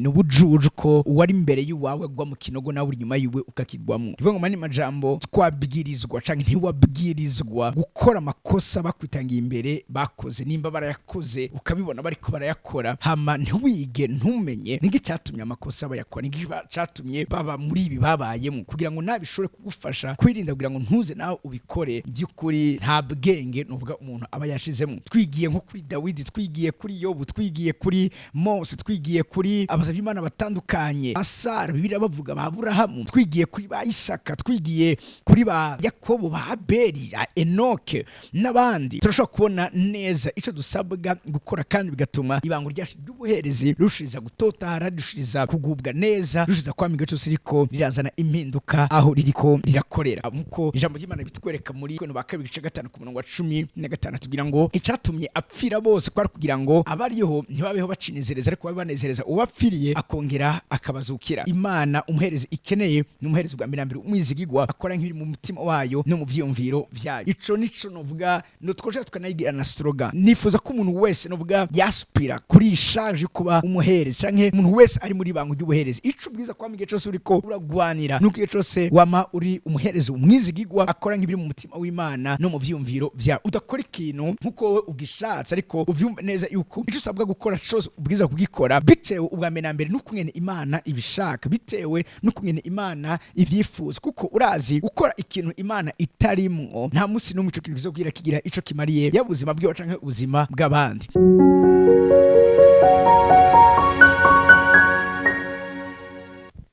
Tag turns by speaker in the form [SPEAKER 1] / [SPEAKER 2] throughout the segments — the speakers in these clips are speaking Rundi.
[SPEAKER 1] Ni ubujuju ko uwari imbere y'uwawe agwa mu kinogo, nawe uri inyuma yiwe ukakigwamwo. Bivuga ngo mani majambo, twabwirizwa canke ntiwabwirizwa gukora amakosa bakwitangiye imbere bakoze. Nimba barayakoze, ukabibona bariko barayakora, hama ntiwige, ntumenye niki catumye amakosa bayakora, niki catumye baba muri ibi babayemo, kugira ngo nawe bishobore kugufasha kwirinda, kugira ngo ntuze nawe ubikore, by'ukuri nta bwenge nuvuga umuntu aba yashizemo. Twigiye nko kuri Dawidi, twigiye kuri Yobu, twigiye kuri Mose, twigiye kuri abasabyi Imana batandukanye, Asara, Bibiliya bavuga ba Aburahamu, twigiye kuri ba Isaka, twigiye kuri ba Yakobo, ba Abeli, ba Enoke n'abandi, turashobora kubona neza ico dusabwa gukora, kandi bigatuma ibango ryacu ry'ubuherezi rushiriza gutotahara, rushiriza kugubwa neza, rushiriza kwamiga cyose riko rirazana impinduka aho ririko rirakorera, nkuko ijambo ry'Imana bitwereka muri Korinto ba kabiri, igice 5, ku murongo wa 15, tubwira ngo icatumye apfira bose kwari kugira ngo abariho ntibabeho bacinezereza, ariko babe banezereza uwapfiriye akongera akabazukira. Imana umuherezi ikeneye ni umuherezi bwa mbere na mbere umwizigigwa, akora nk'ibiri mu mutima wayo no mu vyiyumviro vyayo. Ico nico novuga no twoja tukanayigira na slogan. Nifuza ko umuntu wese novuga yaspira kuri charge kuba umuherezi, canke umuntu wese ari muri bango ry'ubuherezi, ico ubwiza kwama igihe cose uriko uragwanira nuko igihe cose wama uri umuherezi umwizigigwa, akora nk'ibiri mu mutima w'Imana no mu vyiyumviro vyawe, udakora ikintu nkuko wowe ugishatse, ariko uvyumva neza yuko ico usabwa gukora cose ubwiza kugikora bitewe ubwa mbere na mbere n'ukungene Imana ibishaka, bitewe n'ukungene Imana ivyifuza. Kuko urazi, gukora ikintu Imana itarimwo, nta musi n'umwe ico kintu kizobwira kigira ico kimariye, yaba ubuzima bwiwe canke ubuzima bw'abandi.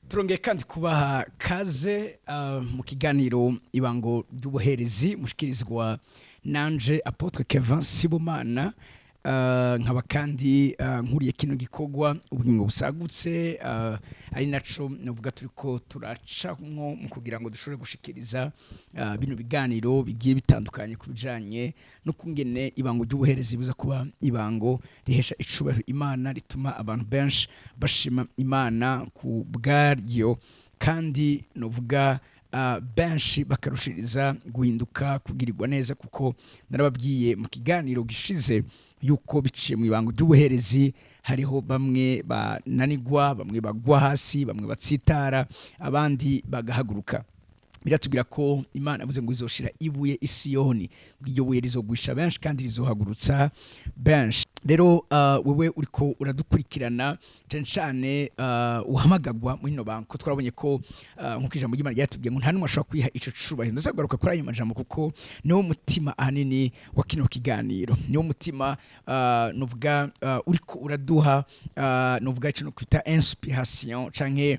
[SPEAKER 1] Turongeye kandi kubaha kaze mu kiganiro Ibango ry'Ubuherezi, mushikirizwa nanje Apôtre Kevin Sibomana, nkaba kandi nkuriye kino gikorwa Ubugingo Busagutse, ari naco navuga turiko turacamwo mu kugira ngo dushobore gushikiriza bino biganiro bigiye bitandukanye ku bijanye no kungene ibango ry'ubuherezi buza kuba ibango rihesha icubahiro Imana, rituma abantu benshi bashima Imana ku bwaryo, kandi novuga benshi bakarushiriza guhinduka, kugirirwa neza, kuko narababwiye mu kiganiro gishize yuko biciye mu ibango ry'ubuherezi hariho bamwe bananigwa, bamwe bagwa hasi, bamwe batsitara, abandi bagahaguruka. Biratubwira ko Imana yavuze ngo izoshira ibuye i Siyoni, ngo iryo buye rizogwisha benshi kandi rizohagurutsa benshi. Rero wewe uriko uradukurikirana, cyane cyane uhamagagwa muri ino banko, twabonye ko nkuko ijambo ry'Imana ryatubwiye ngo nta n'umwe ashobora kwiha ico cubahiro. Ndazagaruka kuri ayo majambo kuko niwo mutima ahanini wa kino kiganiro, niwo mutima nuvuga uriko uraduha nuvuga ico kwita inspiration canke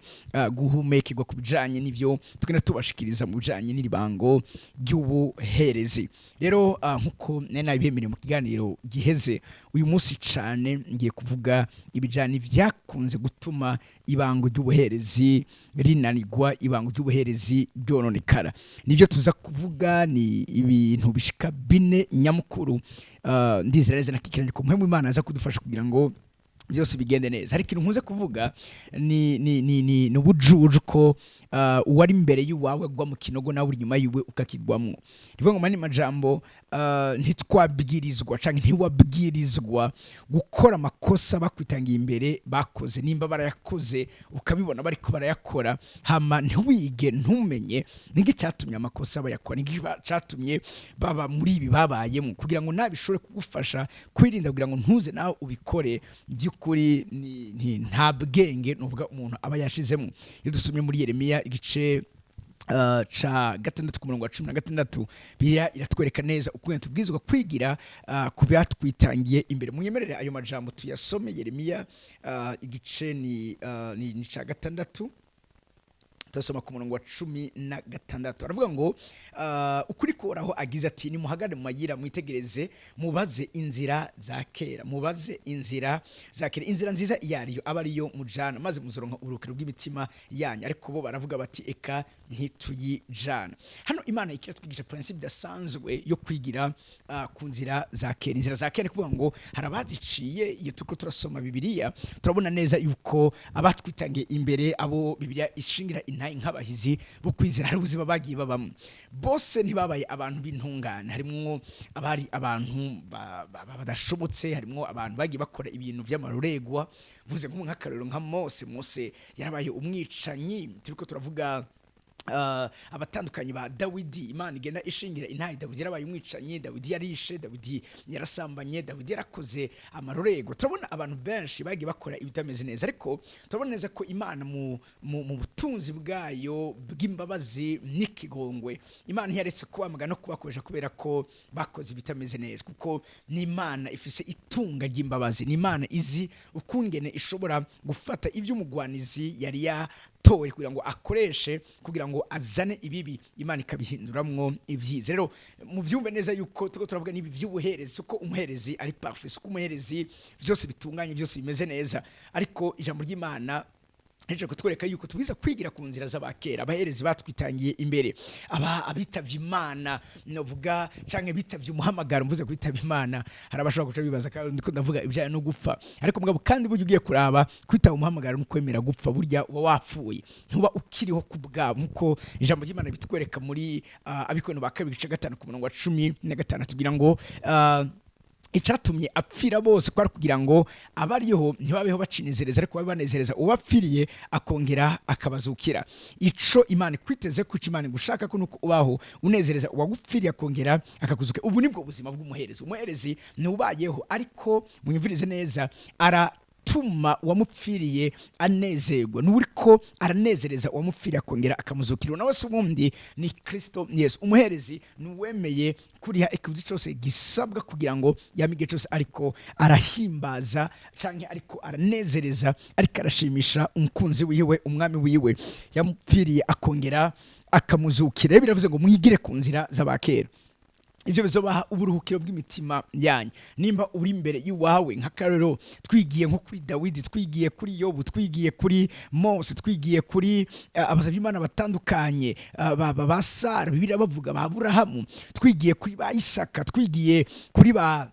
[SPEAKER 1] guhumekerwa ku bijanye n'ivyo tugenda tubashikiriza mu bijanye n'iribango ry'ubuherezi. Rero nkuko nari nabibemereye mu kiganiro giheze, uyu munsi cane ngiye kuvuga ibijanye vyakunze gutuma ibango ry'ubuherezi rinanigwa, ibango ry'ubuherezi ryononekara. Nivyo tuza kuvuga, ni ibintu bishika bine nyamukuru. Ndizera neza nakikiranye ko mpwemu Imana aza kudufasha kugira ngo byose bigende neza. Hari ikintu nkunze kuvuga, ni ubujuju ko uwari imbere y'uwawe agwa mu kinogo, nawe uri inyuma yiwe ukakigwamwo. Bivuga ngo mani majambo, ntitwabwirizwa canke ntiwabwirizwa gukora amakosa bakwitangiye imbere bakoze. Nimba barayakoze, ukabibona bariko barayakora, hama ntiwige, ntumenye niki catumye amakosa bayakora, niki catumye baba muri ibi babayemo, kugira ngo nawe bishobore kugufasha kwirinda, kugira ngo ntuze nawe ubikore, by'ukuri nta bwenge nuvuga umuntu aba yashizemo. Iyo dusomye muri Yeremiya igice ca 6 ku murongo wa 16, Bibiliya iratwereka neza ukuntu tubwirizwa kwigira ku byatwitangiye imbere. Munyemerere ayo majambo tuyasome. Yeremiya igice ni ca 6, turasoma ku murongo wa 16. Aravuga ngo ukuri koraho agize ati: "Nimuhagare mu mayira, mwitegereze, mubaze inzira za kera, mubaze inzira za kera, inzira nziza iyo ariyo, aba ariyo mujana, maze muzoronka uburuhukiro bw'imitima yanyu. Ariko bo baravuga bati: Eka, ntituyijana." Hano Imana ikiratwigisha principe idasanzwe yo kwigira ku nzira za kera. Inzira za kera ni kuvuga ngo hari abaziciye. Iyo turiko turasoma Bibiliya, turabona neza yuko abatwitangiye imbere, abo Bibiliya ishingira intahe intahe nk'abahizi bo kwizera, hari ubuzima bagiye babamo. Bose ntibabaye abantu b'intungane, harimwo abari abantu badashobotse, harimwo abantu bagiye bakora ibintu vy'amaruregwa. Mvuze nk'akarorero nka Mose. Mose yarabaye umwicanyi. Turiko turavuga abatandukanye ba Dawidi, Imana igenda ishingira intahe. Dawidi yarabaye umwicanyi, Dawidi yarishe, Dawidi yarasambanye, Dawidi yarakoze amarorego. Turabona abantu benshi bagiye bakora ibitameze neza, ariko turabona neza ko Imana mu butunzi bwayo bw'imbabazi n'ikigongwe, Imana ntiyaretse kubamagana no kubakoresha kubera ko bakoze ibitameze neza, kuko ni Imana ifise itunga ry'imbabazi, ni Imana izi ukungene ishobora gufata iby'umugwanizi yari yatoye kugira ngo akoreshe kugira ngo azane ibibi, Imana ikabihinduramwo ibyiza. Rero muvyumve neza yuko turiko turavuga n'ibi vy'ubuherezi, uko umuherezi ari parfait, uko umuherezi vyose bitunganye, byose bimeze neza, ariko ijambo ry'Imana rije kutwereka yuko tubwiza kwigira ku nzira z'abakera, abaherezi batwitangiye imbere, aba abitavye Imana novuga canke bitavye umuhamagaro. Mvuze kwitaba Imana, hari abashobora guca bibaza kandi ndiko ndavuga ibijanye no gupfa, ariko mugabo kandi burya ugiye kuraba, kwitaba umuhamagaro no kwemera gupfa, burya uba wapfuye, ntuba ukiriho ku bwabo, nkuko ijambo ry'Imana bitwereka muri Abakorinto ba kabiri igice 5 ku murongo wa 15, tubwira ngo icatumye apfira bose kwari kugira ngo abariho ntibabeho bacinezereza, ariko babe banezereza uwapfiriye akongera akabazukira. Ico Imana ikwiteze ko, ico Imana igushaka ko, nuko ubaho unezereza uwagupfiriye akongera akakuzukira. Ubu nibwo buzima bw'umuherezi. Umuherezi ni ubayeho, ariko munyumvirize neza, aratuma uwamupfiriye anezerwa, n'uriko aranezereza uwamupfiriye akongera akamuzukira, nawe se ubundi ni Kristo Yesu. Umuherezi ni uwemeye kuriha ikiguzi cyose gisabwa kugira ngo yame igihe cyose ariko arahimbaza canke ariko aranezereza, ariko arashimisha umukunzi wiwe, umwami wiwe yamupfiriye akongera akamuzukira. Rero biravuze ngo mwigire ku nzira z'abakera, ibyo bizobaha uburuhukiro bw'imitima yanyu. Nimba uri imbere y'iwawe, nk'akarorero twigiye nko kuri Dawidi, twigiye kuri Yobu, twigiye kuri Mose, twigiye kuri abasabyi Imana batandukanye, ba Sara, Bibiliya bavuga ba Aburahamu, twigiye kuri ba Isaka, twigiye kuri ba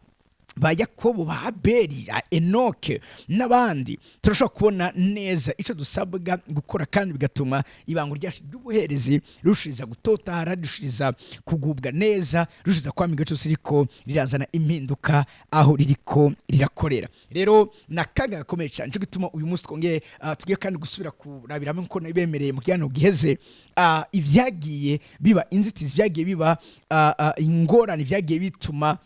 [SPEAKER 1] Yakobo, ba Abeli, ba Enoke n'abandi, turashobora kubona neza icyo dusabwa gukora, kandi bigatuma ibango ryacu ry'ubuherezi rushiriza gutotahara, rushiriza kugubwa neza, rushiriza kwama igihe cyose riko rirazana impinduka aho ririko rirakorera. Rero ni akaga gakomeye cyane. Nicyo gituma uyu munsi twongeye tugiye kandi gusubira kurabiramo, nkuko nabibemereye mu kiganiro giheze, ibyagiye biba inzitizi, byagiye biba ingorane, byagiye bituma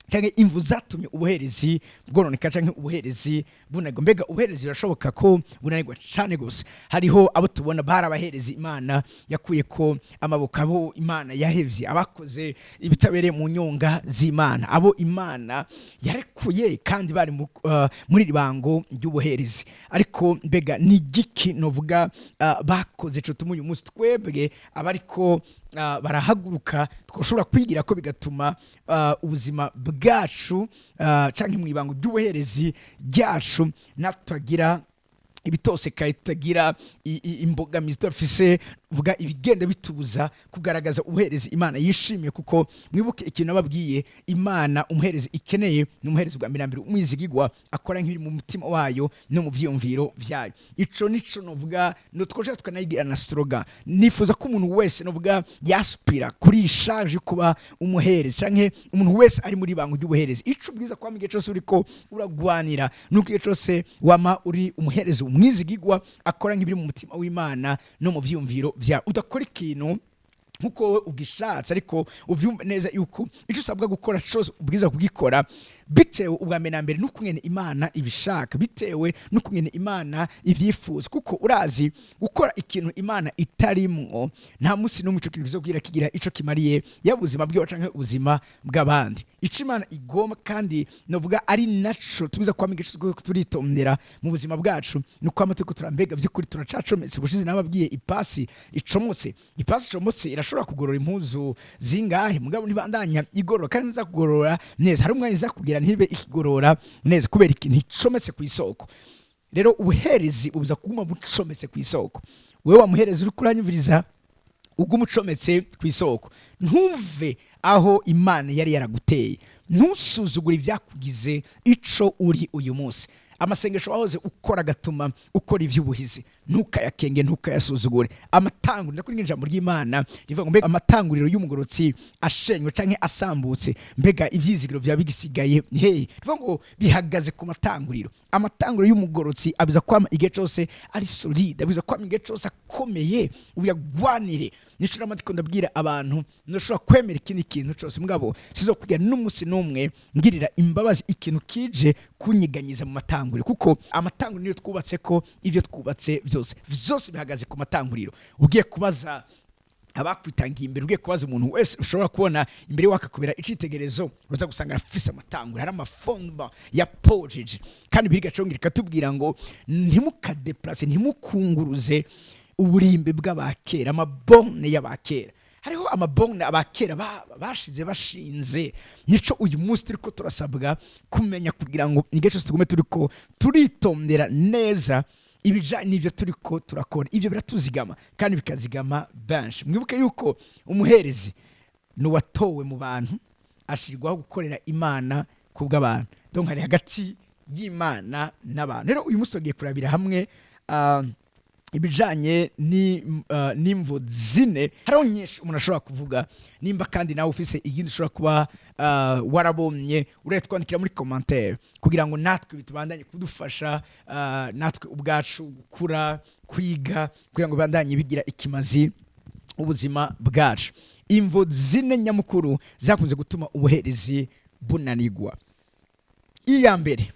[SPEAKER 1] canke imvu zatumye ubuherezi bwononeka canke ubuherezi bunanirwa. Mbega ubuherezi birashoboka ko bunanirwa? Cane gose. Hariho abo tubona bari abaherezi Imana yakuye ko amaboko, abo Imana yahevye, abakoze ibitabereye mu nyonga z'Imana, abo Imana yarekuye kandi bari muri iri bango ry'ubuherezi. Ariko mbega ni igiki novuga bakoze co tuma uyu munsi twebwe abariko barahaguruka twashobora kwigira ko bigatuma ubuzima bwacu canke mu ibango ry'ubuherezi ryacu natutagira ibitosekaye, tutagira imbogamizi, tudafise vuga ibigenda bitubuza kugaragaza ubuherezi Imana yishimiye? Kuko mwibuke ikintu nababwiye: Imana umuherezi ikeneye ni umuherezi bwa mbere na mbere umwizigigwa, akora nk'ibiri mu mutima wayo no mu vyiyumviro vyayo. Ico nico novuga no twoshaka tukanayigira na slogan. Nifuza ko umuntu wese novuga yaspira kuri charge kuba umuherezi, canke umuntu wese ari muri bango ry'ubuherezi, ico ubwiza kwama igihe cose uriko uragwanira nuko igihe cose wama uri umuherezi umwizigigwa, akora nk'ibiri mu mutima w'Imana no mu vyiyumviro vyawe, udakora ikintu nkuko wowe ugishatse, ariko uvyumve neza yuko ico usabwa gukora cose ubwiza kugikora bitewe ubwa mbere na mbere n'ukungene Imana ibishaka, bitewe n'ukungene Imana ivyifuza. Kuko urazi, gukora ikintu Imana itarimwo, nta munsi n'umwe ico kintu kizobwira kigira ico kimariye, yaba ubuzima bwiwe canke ubuzima bw'abandi. Ico Imana igomba, kandi novuga ari naco tubiza kwama igice turitondera mu buzima bwacu, ni ukwama turiko turambega vy'ukuri turacacometse. Ubushize nababwiye ipasi icomotse. Ipasi icomotse irashobora kugorora impuzu zingahe, mugabo ntibandanya igorora kandi ntiza kugorora neza. Hari umwanya iza kugira ntibe ikigorora neza kubera ikintu icometse ku isoko. Rero ubuherezi bubuza kuguma bucometse ku isoko. Wewe wa muherezi uri kuranyumviriza, uguma ucometse ku isoko, ntuve aho Imana yari yaraguteye, ntusuzugure ibyakugize ico uri uyu munsi. Amasengesho wahoze ukora agatuma ukora ivy'ubuhizi, Ntukayakenge, ntukayasuzugure. Amatanguriro, ndakuri ijambo ry'Imana rivuga ngo: "Mbega amatanguriro y'umugorotsi ashenywe canke asambutse, mbega ivyizigiro vya bigisigaye ni hehe?" Rivuga ngo bihagaze ku matanguriro. Amatanguriro y'umugorotsi abiza kwama igihe cose ari solide, abiza kwama igihe cose akomeye. Uyagwanire. Nico namatiko ndabwira abantu: ntushobora kwemera ikindi kintu cose, mugabo sizokwiga n'umunsi n'umwe ngirira imbabazi ikintu kije kunyiganyiza mu matanguriro, kuko amatanguriro niyo twubatse ko ivyo twubatse vyose. Vyose bihagaze ku matanguriro. Ugiye kubaza abakwitangiye imbere, ugiye kubaza umuntu wese ushobora kubona imbere wakakubera icitegerezo, uraza gusanga afise amatanguriro, hari amafondements yapojeje. Kandi biriga congera ikatubwira ngo ntimukadeplace, ntimukunguruze uburimbi bw'abakera, amabornes y'abakera. Hariho amabornes abakera bashize bashinze. Nico uyu munsi turiko turasabwa kumenya, kugira ngo igihe cyose tugume turiko turitondera neza ibijanye n'ivyo turiko turakora. Ivyo biratuzigama kandi bikazigama benshi. Mwibuke yuko umuherezi ni uwatowe mu bantu, ashirwaho gukorera Imana ku bw'abantu. Donc hari hagati y'Imana n'abantu. Rero uyu munsi tugiye kurabira hamwe ibijanye n'imvo zine. Hariho nyinshi umuntu ashobora kuvuga. Nimba kandi nawe ufise iyindi ushobora kuba warabonye, uretse twandikira muri commentaire, kugira ngo natwe bitubandanye kudufasha, natwe ubwacu gukura, kwiga, kugira ngo bibandanye bigira ikimazi ubuzima bwacu. Imvo zine nyamukuru zakunze gutuma ubuherezi bunanigwa. Iya mbere,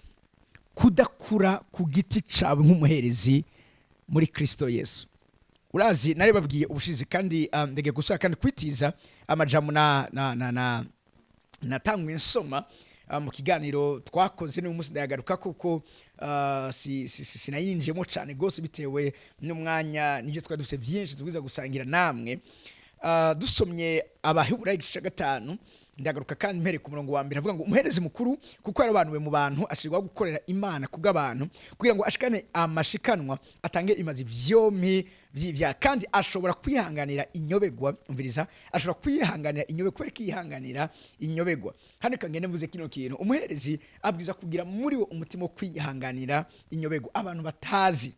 [SPEAKER 1] kudakura ku giti cawe nk'umuherezi muri Kristo Yesu. Urazi nari babwiye ubushize, kandi ndege gusa kandi kwitiza amajambo na natanguye nsoma mu kiganiro twakoze n'uyu munsi, ndayagaruka kuko sinayinjiyemo cyane rwose bitewe n'umwanya n'ibyo twari dufite byinshi tubwiza gusangira namwe. Dusomye Abaheburayo igice cya 5, ndagaruka kandi mpereye ku murongo wa mbere, avuga ngo: "Umuherezi mukuru, kuko yarabanuwe mu bantu, ashyirwaho gukorera Imana kubw'abantu, kugira ngo ashikane amashikanwa, atange imazi vyompi vy'ivyaha, kandi ashobora kwihanganira inyobegwa." Umviriza, ashobora kwihanganira inyobegwa. Kubera ko yihanganira inyobegwa, hano kangende mvuze kino kintu: umuherezi abwiza kugira muri we umutima wo kwihanganira inyobegwa abantu batazi.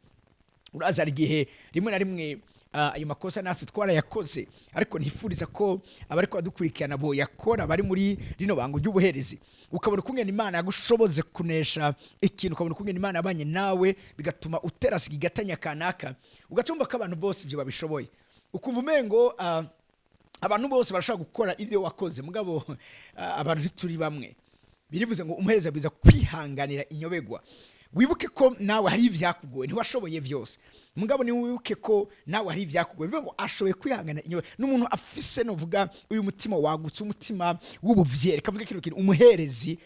[SPEAKER 1] Uraza hari igihe rimwe na rimwe ayo makosa natwe twarayakoze, ariko ntifuriza ko abariko badukurikirana bo yakora, bari muri rino bango ry'ubuherezi. Ukabona ukungene Imana yagushoboze kunesha ikintu, ukabona ukungene Imana yabanye nawe bigatuma uterasiga igatanya kanaka, ugacumva ko abantu bose ibyo babishoboye, ukumva umengo abantu bose barashobora gukora ibyo wakoze. Mugabo abantu ntituri bamwe. Birivuze ngo umuhereza abwiza kwihanganira inyobegwa. Wibuke ko nawe hari ibyakugoye, ntiwashoboye byose. Mugabo ni wibuke ko nawe hari ibyakugoye. Bivuga ngo ashoboye kwihangana inyobegwa n'umuntu afise, novuga, uyu mutima wagutse, umutima w'ubuvyeyi. Reka mvuge kino kintu: umuherezi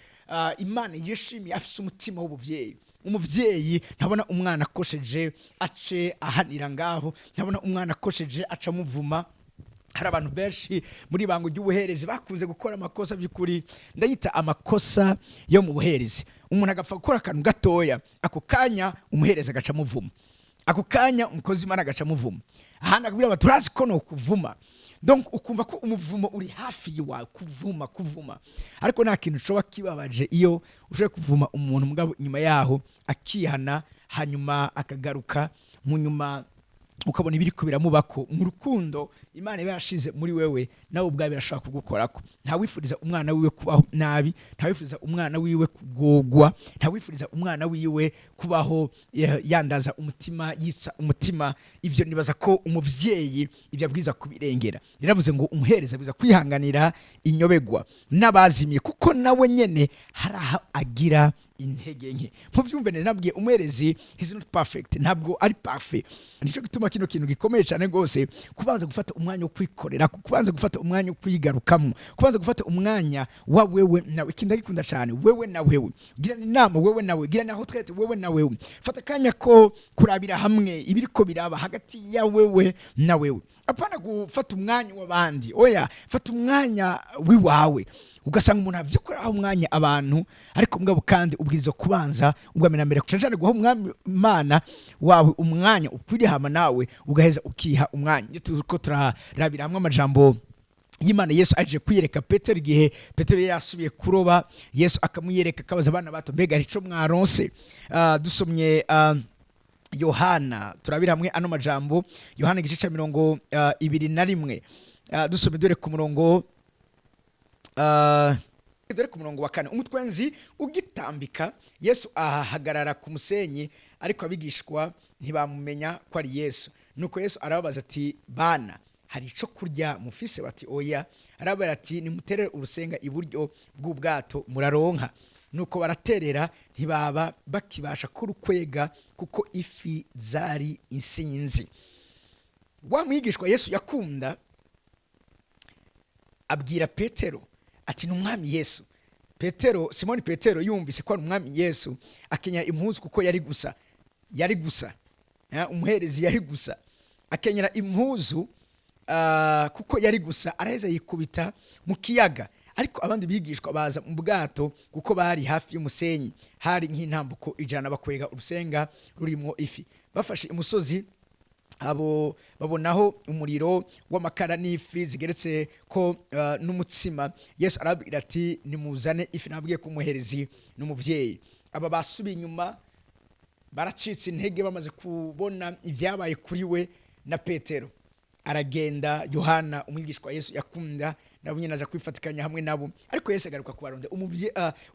[SPEAKER 1] Imana yishimiye afise umutima w'ubuvyeyi. Umuvyeyi ntabona umwana akosheje ace ahanira ngaho, ntabona umwana akosheje aca amuvuma. Hari abantu benshi muri bango ry'ubuherezi bakunze gukora amakosa, by'ukuri ndayita amakosa yo mu buherezi. Umuntu agapfa gukora akantu gatoya, ako kanya umuherezi agaca amuvuma, ako kanya umukozi w'Imana agaca amuvuma, ahandi akabwira bati: "Turazi ko ni ukuvuma." Donc ukumva ko umuvumo uri hafi yawe, kuvuma, kuvuma. Ariko nta kintu ushobora kibabaje iyo ushoboye kuvuma umuntu, mugabo inyuma yaho akihana, hanyuma akagaruka, mu nyuma ukabona ibiri biramubako. Mu rukundo Imana iba yarashize muri wewe, nawe ubwawe birashobora kugukorako. Ntawifuriza umwana wiwe kubaho nabi, ntawifuriza umwana wiwe kugogwa, ntawifuriza umwana wiwe kubaho yandaza umutima, yitsa umutima. Ivyo nibaza ko umuvyeyi ibyo abwiza kubirengera. Riravuze ngo umuhereza abwiza kwihanganira inyobegwa n'abazimiye, kuko nawe nyene hari aho agira intege nke. Muvyumve neza, nabwiye umuherezi he's not perfect, ntabwo ari parfait. Nico gituma kino kintu gikomeye cyane rwose, kubanza gufata umwanya wo kwikorera, kubanza gufata umwanya wo kwigarukamo, kubanza gufata umwanya wa wewe nawe. Ikindi ndagikunda cyane: wewe na wewe, girana inama wewe nawe, girana retraite wewe na wewe, fata akanya ko kurabira hamwe ibiriko biraba hagati ya wewe na wewe. Apana gufata umwanya w'abandi, oya, fata umwanya wiwawe. Ugasanga umuntu avyukuri aho umwanya abantu, ariko mugabo kandi ubwirizwa kubanza ubwa mbere na mbere, cyane cyane guha umwami Imana wawe umwanya ukwiriye, hama nawe ugaheza ukiha umwanya. Iyo turiko turarabira hamwe amajambo y'Imana, Yesu aje kwiyereka Petero igihe Petero yari yasubiye kuroba, Yesu akamwiyereka, akabaza abana bato: "Mbega hari ico mwaronse?" Dusomye Yohana, turabira hamwe ano majambo. Yohana igice ca 21, dusome dore ku murongo dore ku murongo wa 4. Umutwenzi ugitambika, Yesu ahagarara ku musenyi, ariko abigishwa ntibamumenya ko ari Yesu. Nuko Yesu arababaza ati: "Bana, hari ico kurya mufise?" Bati: "Oya." Arababwira ati: "Nimuterere urusenga iburyo bw'ubwato, muraronka." Nuko baraterera, ntibaba bakibasha kurukwega kuko ifi zari insinzi. Wa mwigishwa Yesu yakunda abwira Petero ati: "Ni Umwami Yesu." Petero, Simoni Petero, yumvise ko ari Umwami Yesu, akenyera impuzu kuko yari gusa, yari gusa. Umuherezi yari gusa, akenyera impuzu kuko yari gusa, araheza yikubita mu kiyaga. Ariko abandi bigishwa baza mu bwato kuko bari hafi y'umusenyi, hari nk'intambuko 100, bakwega urusenga rurimo ifi. Bafashe imusozi, abo babonaho umuriro w'amakara n'ifi zigeretse ko n'umutsima. Yesu arababwira ati: "Nimuzane ifi." Nabwiye ko umuherezi n'umuvyeyi aba basubiye inyuma, baracitse intege bamaze kubona ibyabaye kuri we na Petero. Aragenda Yohana, umwigishwa wa Yesu yakunda, nabo nyine aja kwifatikanya hamwe nabo, ariko Yesu agaruka kubaronda.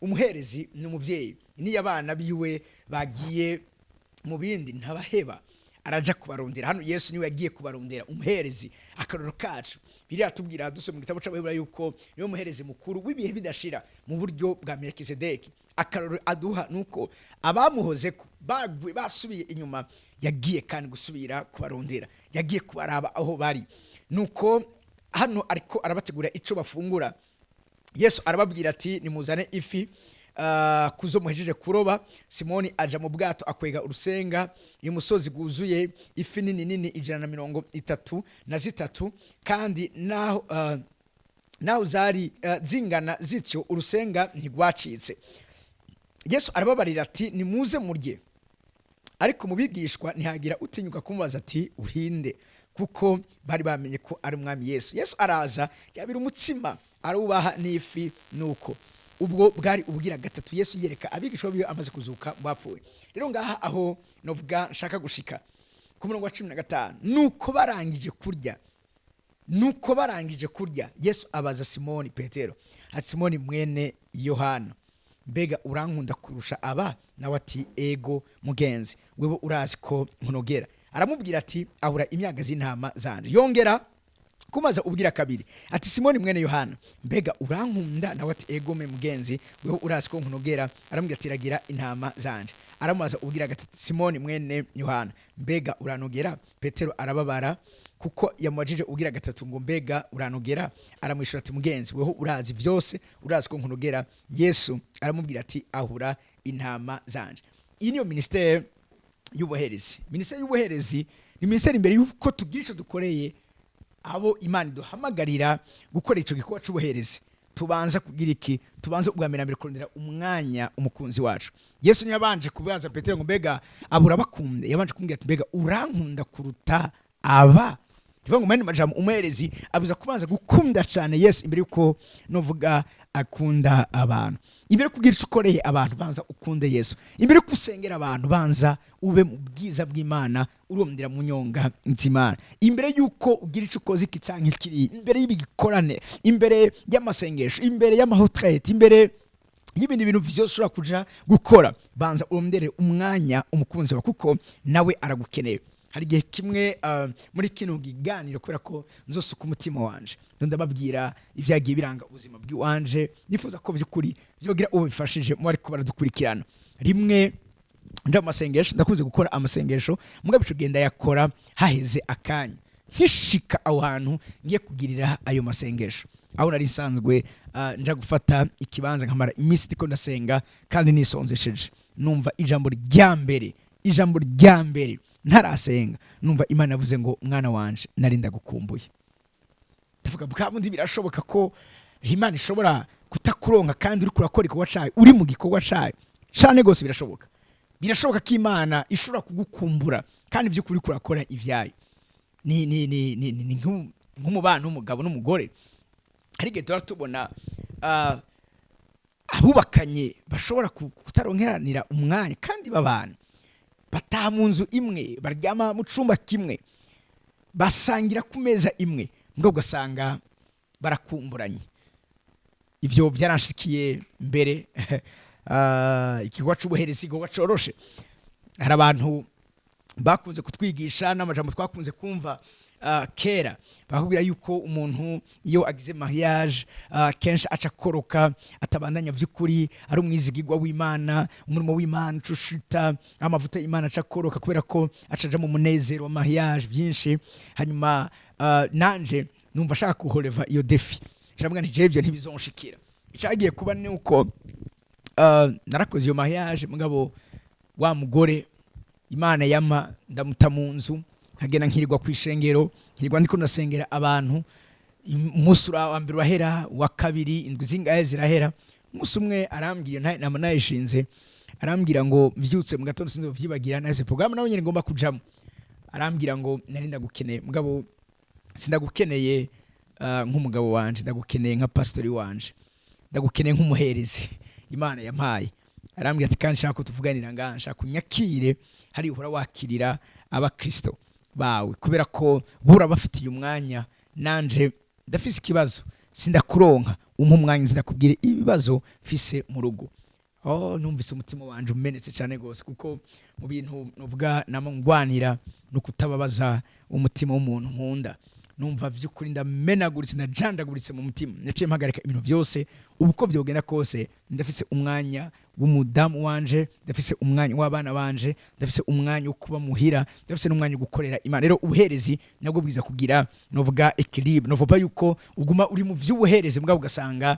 [SPEAKER 1] Umuherezi ni umuvyeyi, niyo abana biwe bagiye mu bindi ntabaheba, araja kubarondera. Hano Yesu niwe yagiye kubarondera. Umuherezi, akaroro kacu, biriya tubwira dusoma mu gitabo c'Abaheburayo yuko niwe muherezi mukuru w'ibihe bidashira mu buryo bwa Melkisedeki. Akaroro aduha nuko abamuhozeko baguye basubiye inyuma, yagiye kandi gusubira kubarondera, yagiye kubaraba aho bari. Nuko hano ariko arabategura ico bafungura. Yesu arababwira ati: "Nimuzane ifi kuzo muhejeje kuroba." Simoni aja mu bwato, akwega urusenga umusozi rwuzuye ifi nini nini 133, kandi naho zari zingana zityo, urusenga ntigwacitse. Yesu arababarira ati: "Nimuze murye." Ariko mu bigishwa ntihagira utinyuka kumubaza ati: "Urinde?" Kuko bari bamenye ko ari Umwami Yesu. Yesu araza, yabira umutsima, arawubaha n'ifi. Nuko ubwo bwari ubugira gatatu Yesu yereka abigishwa biwe amaze kuzuka mu bapfuye. Rero ngaha aho novuga nshaka gushika ku murongo wa 15. Nuko barangije kurya, Yesu abaza Simoni Petero ati: "Simoni mwene Yohana, mbega urankunda kurusha aba?" Nawe ati: "Ego mugenzi, wewe urazi ko nkunogera." Aramubwira ati: "Ahura imyagazi y'intama zanje." Yongera kumaza ubwira kabiri ati: "Simoni mwene Yohana, mbega urankunda?" Nawe ati: "Ego me mugenzi, wewe urazi ko nkunogera." Aramubwira ati: "Ragira intama zanje." Aramubaza ubwira gatatu: "Simoni mwene Yohana, mbega uranogera?" Petero arababara kuko yamubajije ubwira gatatu ngo: "Mbega uranogera?" Aramwishura ati: "Mugenzi, weho urazi vyose, urazi ko nkunogera." Yesu aramubwira ati: "Ahura intama zanje." Iyi niyo ministère y'ubuherezi. Ministère y'ubuherezi ni ministère imbere y'uko tugira ico dukoreye abo Imana iduhamagarira gukora ico gikorwa c'ubuherezi, tubanza kugira iki? Tubanza ubwa mbere na mbere kurondera umwanya umukunzi wacu. Yesu ntiyabanje kubaza Petero ngo: "Mbega abo urabakunda?" Yabanje kumubwira ati: "Mbega urankunda kuruta aba?" Bivuga ngo mu yandi majambo, umuherezi abuza kubanza gukunda cyane Yesu imbere yuko novuga akunda abantu. Imbere yo kugira icyo ukoreye abantu, banza ukunde Yesu. Imbere yo gusengera abantu, banza ube mu bwiza bw'Imana, urondera mu nyonga nz'Imana. Imbere yuko ugira icyo ukoze iki canke kiriya, imbere y'ibikorane, imbere y'amasengesho, imbere y'ama retraites, imbere y'ibindi bintu vyose ushobora kuja gukora, banza urondere umwanya umukunzi wawe, kuko nawe aragukeneye. Hari igihe kimwe muri kino kiganiro, kubera ko nzosuka umutima wanje, ndababwira ibyagiye biranga ubuzima bw'iwanje, nifuza ko by'ukuri byogira uwo bifashije mu ariko baradukurikirana. Rimwe nja mu masengesho, ndakunze gukora amasengesho, mugabo ico genda yakora haheze akanya. Nkishika aho hantu ngiye kugirira ayo masengesho, aho nari nsanzwe nja gufata ikibanza nkamara iminsi ndiko ndasenga kandi nisonzesheje, numva ijambo rya mbere, ijambo rya mbere ntarasenga, numva Imana yavuze ngo: "Mwana wanje, nari ndagukumbuye." Ndavuga: "Bwa bundi birashoboka ko Imana ishobora kutakuronka kandi uri kurakora igikorwa cayo, uri mu gikorwa cayo?" Cane gose birashoboka. Birashoboka ko Imana ishobora kugukumbura kandi by'ukuri kurakora ivyayo. Ni nk'umubano w'umugabo n'umugore. Hari igihe tuba tubona abubakanye bashobora kutaronkeranira umwanya kandi babana. Bataha mu nzu imwe, baryama mu cumba kimwe, basangira ku meza imwe, mbwo ugasanga barakumburanye. Ivyo byaranshikiye mbere. Igikorwa c'ubuherezi, igikorwa coroshe. Hari abantu bakunze kutwigisha n'amajambo twakunze kumva kera, bakubwira yuko umuntu iyo agize mariage kenshi aca akoroka, atabandanya by'ukuri ari umwizigirwa w'Imana, umurimo w'Imana ucushita, amavuta y'Imana aca akoroka kubera ko acaja mu munezero wa mariage byinshi. Hanyuma nanje numva ashaka kuhoreva iyo défi, ndavuga nti: "Jewe ivyo ntibizonshikira." Icagiye kuba ni uko narakoze iyo mariage, mugabo wa mugore Imana yama ndamuta mu nzu, nkagenda nkirirwa ku ishengero, nkirirwa ndiko ndasengera abantu. Umunsi wa mbere urahera, uwa kabiri, indwi zingahe zirahera. Umunsi umwe arambwira, nama nayishinze, arambwira ngo mvyutse mu gatondo, sinzi vyibagira, nahise programme nawe nyene ngomba kujamo, arambwira ngo: "Nari ndagukeneye, mugabo sindagukeneye nk'umugabo wanje, ndagukeneye nka pastori wanje, ndagukeneye nk'umuherezi Imana yampaye." Arambwira ati: "Kandi nshaka ko tuvuganira ngaha, nshaka unyakire hari uhora wakirira abakristo bawe, kubera ko bura bafitiye umwanya, nanje ndafise ikibazo, sindakuronka, umpa umwanya sindakubwira ibibazo mfise mu rugo." Oh, numvise umutima wanje umenetse cyane gose, kuko mu bintu nuvuga nama ngwanira no kutababaza umutima w'umuntu nkunda. Numva by'ukuri ndamenaguritse, ndajandaguritse mu mutima. Naciye mpagarika ibintu byose. Ubu uko vyogenda kose, ndafise umwanya w'umudamu wanje, ndafise umwanya w'abana banje, ndafise umwanya wo kuba muhira, ndafise n'umwanya wo gukorera Imana. Rero ubuherezi nabwo bwiza kugira novuga équilibre. Novuga yuko uguma uri mu vy'ubuherezi, mugabo ugasanga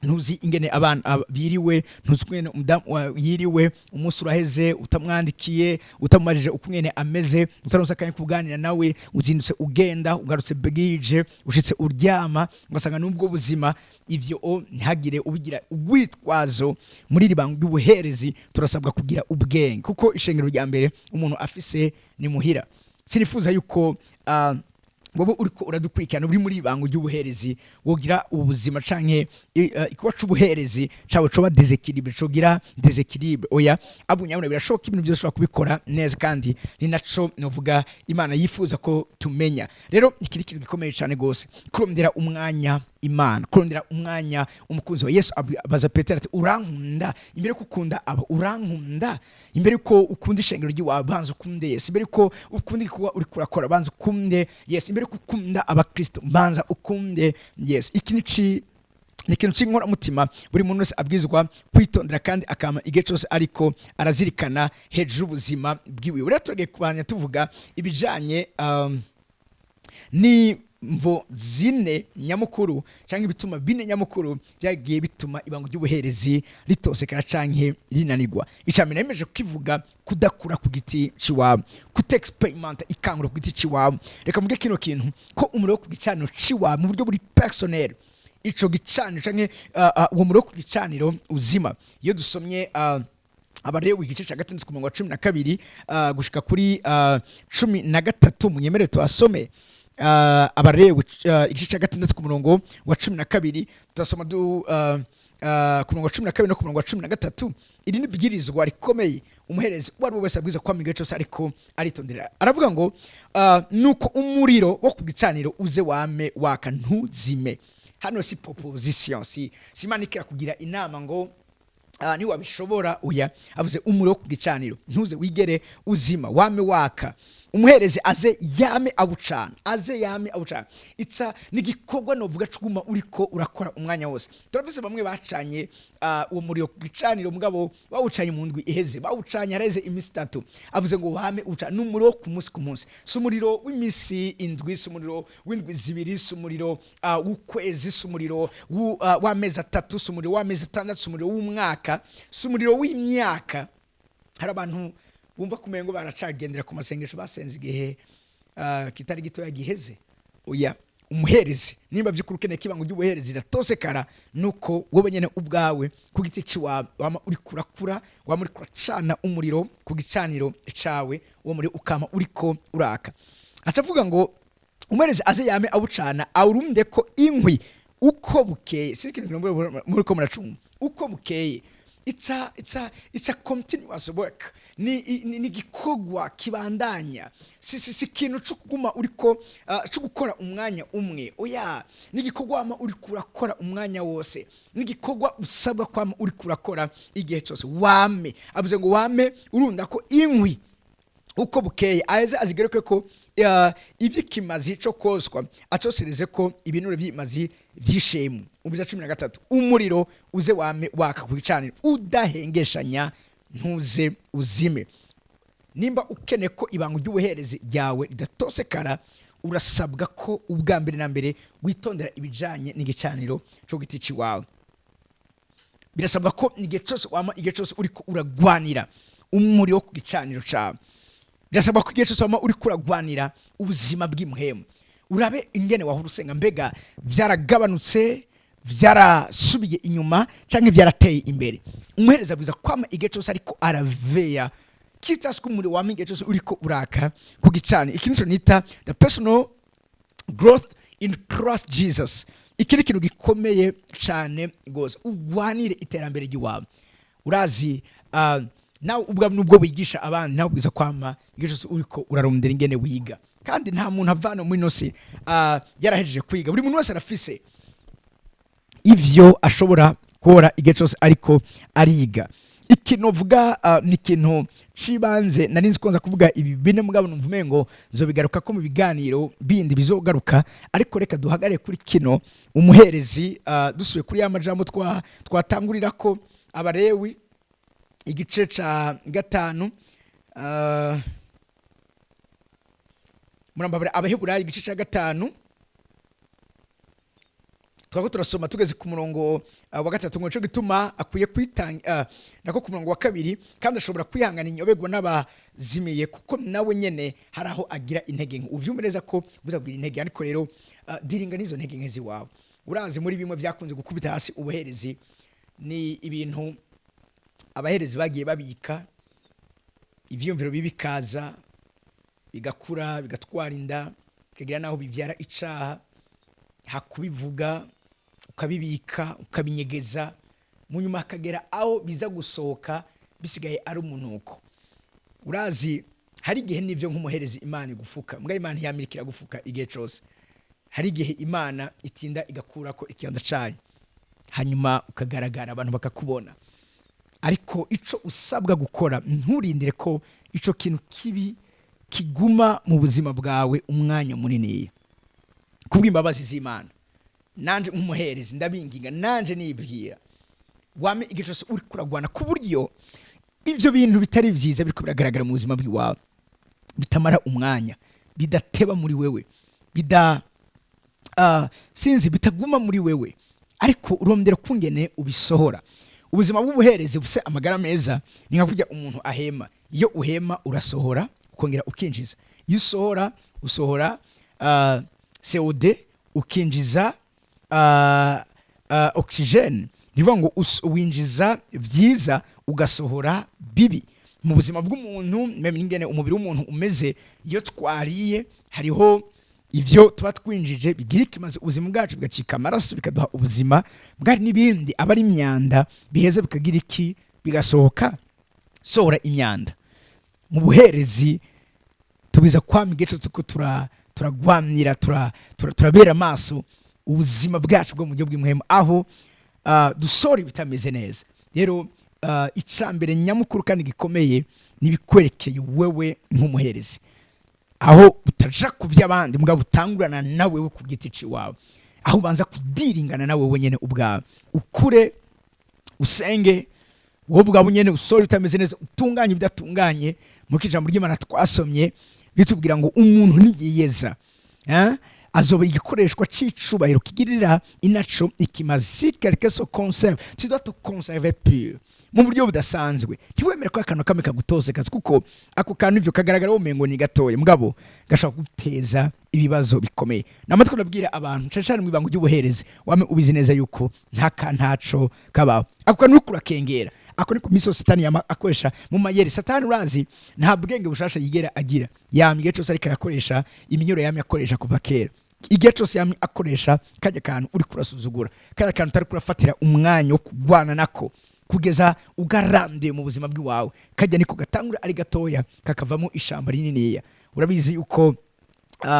[SPEAKER 1] ntuzi ingene abana biriwe, ntuzi ukungene umudamu wawe yiriwe. Umunsi uraheze utamwandikiye, utamubajije ukungene ameze, utaronse akanya kuganira nawe. Uzindutse ugenda, ugarutse bwije, ushitse uryama, ugasanga nubwo buzima. Ivyo o ntihagire ubigira urwitwazo. Muri iri bango ry'ubuherezi turasabwa kugira ubwenge, kuko ishengero rya mbere umuntu afise ni muhira. Sinifuza yuko wowe uriko uradukurikirana uri muri ibango ry'ubuherezi wogira ubuzima canke ikikorwa c'ubuherezi cawe coba déséquilibre, cogira déséquilibre. Oya, abo nyabona birashoboka, ibintu byose ushobora kubikora neza, kandi ni naco novuga Imana yifuza ko tumenya. Rero iki ni ikintu gikomeye cyane gose, kurondera umwanya Imana, kurondera umwanya umukunzi wa Yesu. Abaza Petero ati: "Urankunda?" Imbere yo gukunda abo, urankunda? Imbere yuko ukunda ishengero ry'iwawe, banza ukunde Yesu. Imbere yuko ukunda igikorwa uriko urakora, banza ukunde Yesu. Imbere yuko ukunda abakristo, banza ukunde Yesu. Iki ni ikintu cy'inkoramutima buri muntu wese abwizwa kwitondera kandi akama igihe cyose ariko arazirikana hejuru y'ubuzima bwiwe. Rero turagiye kubanya tuvuga ibijanye n'imvo zine nyamukuru cyangwa ibituma bine nyamukuru byagiye bituma ibango ry'ubuherezi ritosekara canke rinanirwa. Icambere nemeje kukivuga: kudakura ku giti ciwawe, kutexperimenta ikangura ku giti ciwawe. Reka mvuge kino kintu, ko umuriro wo ku gicaniro ciwawe mu buryo buri personnel, ico gicaniro canke uwo muriro wo ku gicaniro uzima. Iyo dusomye Abalewi igice cya 6 ku murongo wa 12 gushika kuri 13, munyemerere tuhasome. Abalewi igice cya 6 ku murongo wa 12, turasoma ku murongo wa 12 no ku murongo wa 13. Iri ni ibwirizwa rikomeye umuherezi uwo ari we wese abwiza kwama igihe cyose ariko aritondera. Aravuga ngo nuko umuriro wo ku gicaniro uze wame waka, ntuzime. Hano si proposition, si Imana ikira kugira inama ngo niwabishobora. Oya, avuze umuriro wo ku gicaniro ntuze wigere uzima, wame waka. Umuherezi aze yame awucana, aze yame awucana. Itsa ni igikorwa novuga cuguma uriko urakora umwanya wose. Turafise bamwe bacanye uwo muriro ku gicaniro, mugabo bawucanye mu ndwi iheze, bawucanye hareze iminsi 3. Avuze ngo wame ucana, ni umuriro ku munsi ku munsi, si umuriro w'iminsi 7, si umuriro w'indwi 2, si umuriro w'ukwezi, si umuriro w'amezi 3, si umuriro w'amezi 6, si umuriro w'umwaka, si umuriro w'imyaka. Hari abantu bumva kumengo baracagendera ku masengesho basenze igihe kitari gitoya giheze. Oya, umuherezi nimba vy'ukuri ukeneye kibango ry'ubuherezi ratosekara, nuko wowe nyene ubwawe ku giti ciwawe wama uri kurakura, wama uri kuracana umuriro ku gicaniro cawe, uwo muriro ukama uriko uraka. Aca avuga ngo umuherezi aze yame awucana, awurunde ko inkwi uko bukeye. Si ikintu muriko muracunga uko bukeye. It's a continuous work. Ni igikorwa kibandanya, si ikintu cyo kuguma uriko cyo gukora umwanya umwe. Oya, ni igikorwa wama uriko urakora umwanya wose, ni igikorwa usabwa kwama uriko urakora igihe cyose. Wame, avuze ngo wame urunda ko inkwi uko bukeye, aheze azigaruke ko ivy'ikimazi co koswa, acosereze ko ibinure vy'imazi vy'ishemu. Umviza 13: umuriro uze wame waka ku gicaniro udahengeshanya, ntuze uzime. Nimba ukeneye ko ibanga ry'ubuherezi ryawe ridatosekara, urasabwa ko ubwa mbere na mbere witondera ibijanye n'igicaniro co giti ciwawe. Birasabwa ko igihe cyose wama, igihe cyose uriko uragwanira umuriro ku gicaniro cawe. Birasabwa ko igihe cyose wama uriko uragwanira ubuzima bw'imuhemu. Urabe ingene wahora usenga: mbega vyaragabanutse, vyarasubiye inyuma, canke vyarateye imbere? Umuhereza abwiza kwama igihe cyose ariko araveya kitasi ko umuriro wama igihe cyose uriko uraka ku gicaniro. Iki nico nita the personal growth in Christ Jesus. Iki ni ikintu gikomeye cyane rwose. Ugwanire iterambere ry'iwawe. Urazi, nawe ubwa nubwo wigisha abandi, nawe ubwiza kwama igihe cyose uriko urarondera ingene wiga. Kandi nta muntu avana muri ino si yarahejeje kwiga. Buri muntu wese arafise ivyo ashobora gukora igihe cyose ariko ariga. Ikintu uvuga ni ikintu cibanze. Nari nzi ko nza kuvuga ibi bine, mugabo numva umengo nzobigaruka ko mu biganiro bindi bizogaruka, ariko reka duhagarare kuri kino. Umuherezi, dusubiye kuri ya majambo twatangurira ko, Abarewi igice ca 5, murambabare, Abaheburayo igice ca 5, twako turasoma tugeze ku murongo wa 3, ngo nico gituma akwiye kwitanga, nako ku murongo wa 2: kandi ashobora kwihangana inyobegwa n'abazimiye, kuko nawe nyene hari aho agira intege nke. Uvyumve neza ko buza kugira intege, ariko rero diringa n'izo ntege nke ziwawe. Urazi, muri bimwe byakunze gukubita hasi ubuherezi ni ibintu abaherezi bagiye babika, ivyiyumviro bibi bikaza, bigakura, bigatwara inda, bikagira naho bivyara icaha. Hakubivuga, ukabibika, ukabinyegeza, mu nyuma hakagera aho biza gusohoka bisigaye ari umunuko. Urazi, hari igihe n'ivyo nk'umuherezi Imana igufuka, mbwa Imana ntiyamirikira gufuka igihe cose. Hari igihe Imana itinda igakurako ikiganza cayo, hanyuma ukagaragara, abantu bakakubona. Ariko ico usabwa gukora, nturindire ko ico kintu kibi kiguma mu buzima bwawe umwanya munini. Kubw'imbabazi z'Imana, nanje nk'umuherezi ndabinginga, nanje nibwira, wame igihe cyose uri kuragwana ku buryo ivyo bintu bitari vyiza biriko biragaragara mu buzima bw'iwawe bitamara umwanya, bidateba muri wewe, bida sinzi, bitaguma muri wewe, ariko urondera kungene ubisohora. Ubuzima bw'ubuherezi bufise amagara meza ni nka kurya umuntu ahema. Iyo uhema, urasohora ukongera ukinjiza. Iyo usohora, usohora CO2, ukinjiza oxygène. Ni ukuvuga ngo winjiza vyiza, ugasohora bibi. Mu buzima bw'umuntu, même n'ingene umubiri w'umuntu umeze, iyo twariye hariho ivyo tuba twinjije bigira ikimaze ubuzima bwacu, bigacika amaraso, bikaduha ubuzima bwari, n'ibindi aba ari imyanda biheza bikagira iki? Bigasohoka. Sohora imyanda. Mu buherezi tubiza kwama igihe cyose ko turagwanira, turabera amaso ubuzima bwacu bwo mu buryo bw'imuhemu, aho dusohora ibitameze neza. Rero icambere nyamukuru kandi gikomeye nibikwerekeye wewe nk'umuherezi, aho utaja ku by'abandi, mugabo utangurana nawe we ku giti ciwawe, aho ubanza kudiringana nawe wenyene ubwawe, ukure, usenge wowe ubwawe nyene, usore utameze neza, utunganye ibidatunganye. Mu ijambo ry'Imana twasomye ritubwira ngo umuntu niyiyeza, azoba igikoreshwa c'icubahiro kigirira inaco ikimazi. Si quelqu'un se conserve, tu dois te conserver pur mu buryo budasanzwe. Ntiwemere ko akantu kamwe kagutoze kazi, kuko ako kantu ivyo kagaragara womengo ni gatoya, mugabo gashobora guteza ibibazo bikomeye. Namatwi ndabwira abantu, cane cane mu ibanga ry'ubuherezi, wame ubizi neza yuko nta ntaco kabaho. Ako kantu uriko urakengera, ako niko miso Satani yama akoresha mu mayeri. Satani, urazi, nta bwenge bushasha yigera agira. Yama igihe cose ariko arakoresha iminyoro yamye akoresha kuva kera. Igihe cose yamye akoresha kajya kantu uri kurasuzugura, kajya kantu utari kurafatira umwanya wo kurwana nako. Kugeza ugaranduye mu buzima bw'iwawe. Kajya niko gatangura ari gatoya, kakavamo ishamba rininiya. Urabizi yuko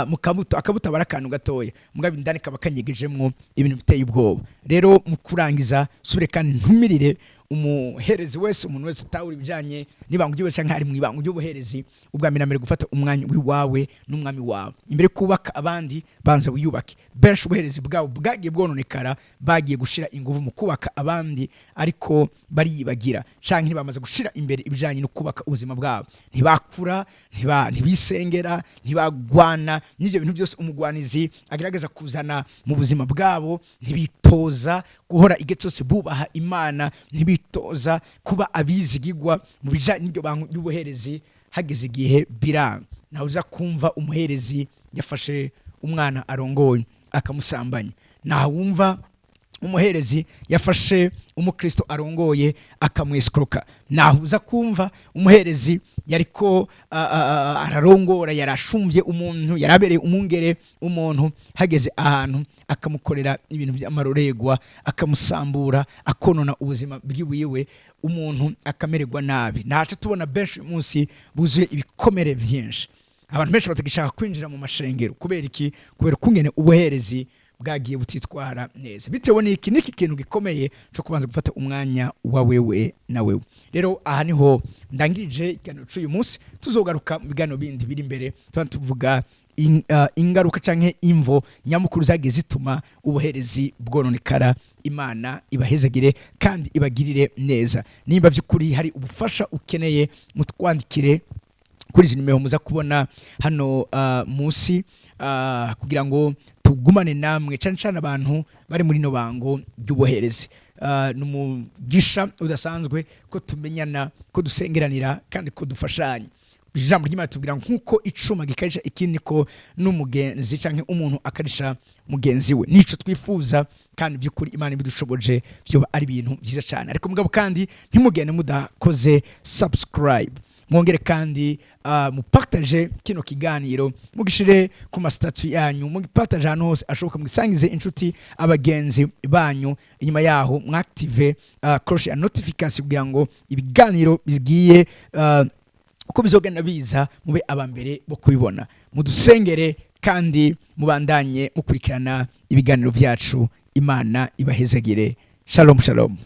[SPEAKER 1] mu kabuto, akabuto aba ari akantu gatoya, mugabo indani kaba kanyegejemwo ibintu biteye ubwoba. Rero mu kurangiza, subire kandi ntumirire umuherezi wese, umuntu wese atahura ibijanye n'ibango ry'ubuherezi canke ari mu ibango ry'ubuherezi, ubwa mbere na mbere gufata umwanya w'iwawe n'Umwami wawe. Imbere yo kubaka abandi, banza wiyubake. Benshi ubuherezi bwabo bwagiye bwononekara, bagiye gushira ingufu mu kubaka abandi, ariko bariyibagira canke ntibamaze gushira imbere ibijanye no kubaka ubuzima bwabo. Ntibakura, ntibisengera, ntibagwana n'ivyo bintu byose umugwanizi agerageza kuzana mu buzima bwabo. Ntibitoza guhora igihe cyose bubaha Imana, ntibitoza kuba abizigigwa mu bijanye n'iryo bango ry'ubuherezi. Hageze igihe biranga. Nawe uza kumva umuherezi yafashe umwana arongoye akamusambanya, nawe wumva umuherezi yafashe umukristo arongoye akamwesikoroka, naho uza kumva umuherezi yariko ararongora, yarashumvye umuntu, yarabereye umwungere umuntu, hageze ahantu akamukorera ibintu by'amaroregwa, akamusambura, akonona ubuzima bwiwiwe, umuntu akamererwa nabi. Naca tubona benshi uyu munsi buzuye ibikomere vyinshi. Abantu benshi batagishaka kwinjira mu mashengero. Kubera iki? Kubera ukungene ubuherezi bwagiye butitwara neza, bitewe n'iki? N'iki kintu gikomeye cyo kubanza gufata umwanya wa wewe na wewe. Rero aha niho ndangirije ikiganiro cy'uyu munsi. Tuzogaruka mu biganiro bindi biri imbere, tuba tuvuga ingaruka canke imvo nyamukuru zagiye zituma ubuherezi bwononekara. Imana ibahezagire kandi ibagirire neza. Nimba by'ukuri hari ubufasha ukeneye, mutwandikire kuri izi nimero muza kubona hano munsi, kugira ngo tugumane namwe, cyane cyane abantu bari muri no bango ry'ubuherezi. Ni umugisha udasanzwe ko tumenyana, ko dusengeranira kandi ko dufashanya. Ijambo ry'Imana tubwira nk'uko icuma gikarisha ikindi, ko n'umugenzi canke umuntu akarisha mugenzi we. Nico twifuza, kandi by'ukuri Imana ibidushoboje byoba ari ibintu byiza cyane. Ariko mugabo kandi ntimugende mudakoze subscribe. Mwongere kandi mupartage kino kiganiro, mugishire ku ma status yanyu, mugipartage ahantu hose ashoboka, mugisangize inshuti, abagenzi banyu. Inyuma yaho mwactive cloche ya notification kugira ngo ibiganiro bigiye uko bizogenda biza mube aba mbere bo kubibona. Mudusengere kandi mubandanye mukurikirana ibiganiro byacu. Imana ibahezagire. Shalom, shalom.